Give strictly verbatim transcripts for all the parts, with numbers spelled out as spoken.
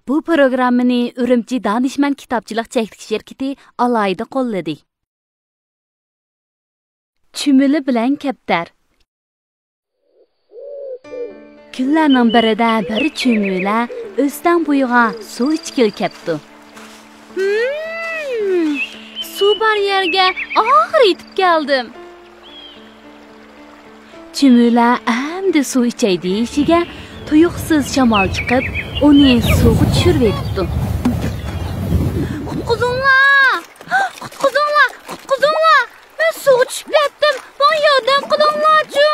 بۇ پروگراممىنى ئۈرۈمچى دانىشمەن كىتابچىلىق چەكلىك شىركىتى ئالاھىدە قوللىدى. چۈمۈلە بىلەن كەپتەر. كۈنلەرنىڭ بىرىدە بىر چۈمۈلە ئۆستەڭ بويىغا سۇ ئىچكىلى كەپتۇ. ھىم، سۇ بار يەرگە ئاخىرى يېتىپ كەلدىم. چۈمۈلە ئەمدى سۇ ئىچەي دېيىشىگە، تۇيۇقسىز شامال چىقىپ، ئۇنى سۇغا چۈشۈرۈۋېتىپتۇ. قۇتقۇزۇڭلار! قۇتقۇزۇڭلار! قۇتقۇزۇڭلار! مەن سۇغا چۈشۈپ كەتتىم! ماڭا ياردەم قىلىڭلارچۇ!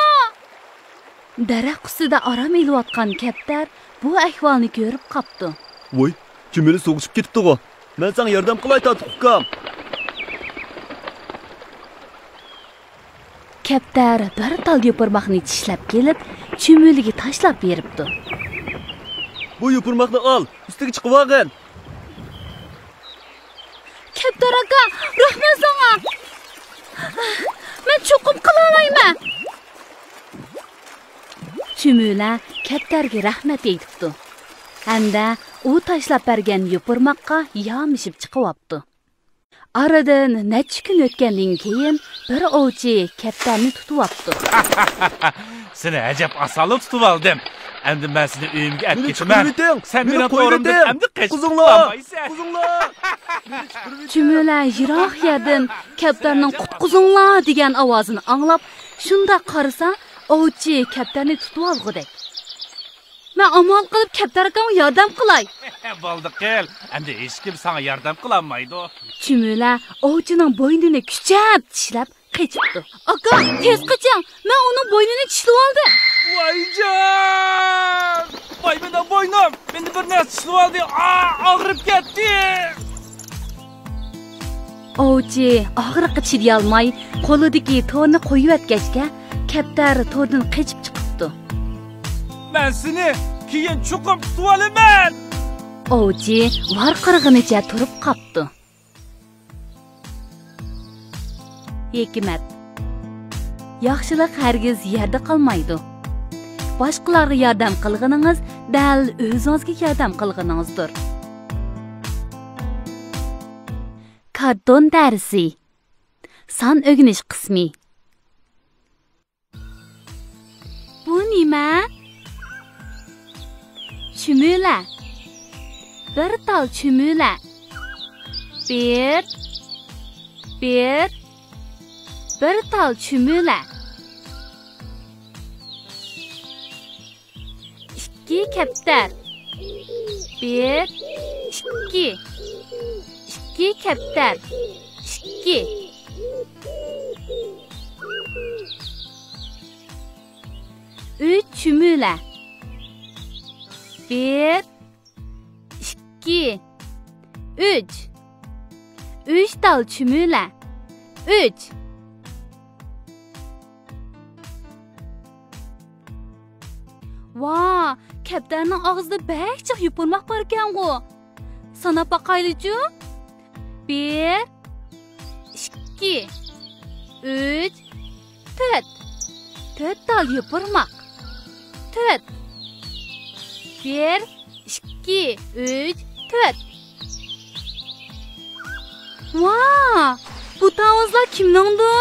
دەرەخ ئۈستىدە ئارام ئېلىۋاتقان كەپتەر بۇ ئەھۋالنى كۆرۈپ قاپتۇ. ۋوي، چۈمۈلە سۇغا چۈشۈپ كېتىپتىغۇ! مەن ساڭا ياردەم قىلاي، تاتلىق ئۇكام! كەپتەر بىر تال يوپۇرماقنى چىشلەپ كېلىپ، چۈمۈلىگە تاشلاپ بېرىپتۇ. بۇ يوپۇرماقنى ئال، ئۈستىگە چىقىۋالغىن. كەپتەر ئاكا، رەھمەت ساڭا. مەن چوقۇم قىلالايمەن. چۈمۈلە كەپتەرگە رەھمەت ئېيتىپتۇ. ھەمدە ئۇ تاشلاپ بەرگەن يوپۇرماققا يامىشىپ چىقىۋاپتۇ. ئارىدىن نەچچە كۈن ئۆتكەندىن كېيىن، بىر ئوۋچى كەپتەرنى تۇتۇۋاپتۇ. سېنى ئەجەب ئاسانلا تۇتۇۋالدىم. ئەمدى مەن سېنى ئۆيۈمگە ئەپ مېنى كېتىمەن. چىقىرىۋېتىڭ! سەن مېنى مېنىڭ توغرىمدىن قويۇۋېتىڭ! ئەمدى قېچىپ قۇتقۇزۇڭلار! قۇتۇلالمايسەن. قۇتقۇزۇڭلار! مېنى چىقىرىۋېتىڭ! چۈمۈلە يىراق يەردىن كەپتەرنىڭ «قۇتقۇزۇڭلار» دېگەن ئاۋازىنى ئاڭلاپ، شۇنداق قارىسا، ئوۋچى كەپتەرنى تۇتۇۋالغۇدەك. مەن ئامال قىلىپ كەپتەر ئاكاڭغا ياردەم قىلاي. بولدى قىل، ئەمدى ھېچكىم ساڭا ياردەم قىلالمايدۇ. چۈمۈلە ئوۋچىنىڭ بوينىنى كۈچەپ چىشلەپ قېچىپتۇ. ئاكا، تېز قېچىڭ، مەن ئۇنىڭ بوينىنى چىشلىۋالدىم. ۋايجان! ۋاي مېنىڭ بوينۇم! مېنى بىر نەرسە چىشلىۋالدى. ئا، ئاغرىپ كەتتى! ئوۋچى ئاغرىققا چىدىيالماي، قولىدىكى تورنى قويۇۋەتكەچكە، كەپتەر توردىن قېچىپ چىقىپتۇ. مەن سېنى كېيىن چوقۇم تۇتۇۋالىمەن! ئوۋچى ۋارقىرىغىنىچە تۇرۇپ قاپتۇ. ھېكمەت. ياخشىلىق ھەرگىز يەردە قالمايدۇ. باشقىلارغا ياردەم قىلغىنىڭىز دەل ئۆزىڭىزگە ياردەم قىلغىنىڭىزدۇر. كارتون دەرسى. سان ئۆگىنىش قىسمى. بۇ نېمە؟ چۈمۈلە. بىر تال چۈمۈلە. بىر، بىر، بىر تال چۈمۈلە. ئىككى كەپتەر. بىر، ئىككى. ئىككى كەپتەر. ئىككى. ئۈچ چۈمۈلە. بىر، ئىككى، ئۈچ. ئۈچ تال چۈمۈلە. ئۈچ. ۋا، كەپتەرنىڭ ئاغزىدا بەك جىق يوپۇرماق باركەنغۇ. ساناپ باقايلىچۇ؟ بىر، ئىككى، ئۈچ، تۆت. تۆت تال يوپۇرماق. تۆت. بىر، ئىككى، ئۈچ، تۆت. ۋا، بۇ تاۋۇزلار كىمنىڭدۇ؟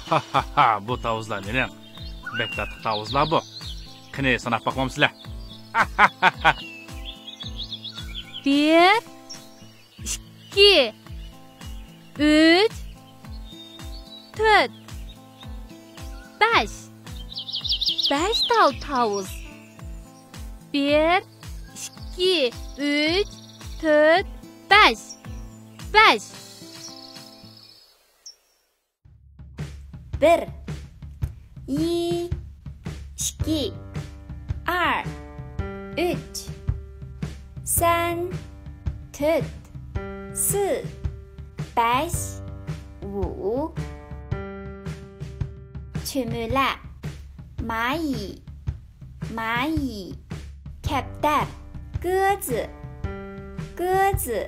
ھا، ھا، ھا، بۇ تاۋۇزلار مېنىڭ. بەك تاتلىق تاۋۇزلار بۇ. قېنى، ساناپ باقمامسىلەر؟ بىر، ئىككى، ئۈچ، تۆت، بەش. بەش تال تاۋۇز. بىر، ئىككى، ئۈچ، تۆت، بەش. بەش. بىر، ي، ئىككى، ئار، ئۈچ، سەن، تۆت، سى، بەش، ۋۇ. چۈمۈلە، مايى، مايى. كەپتەر، گېزى، گېزى.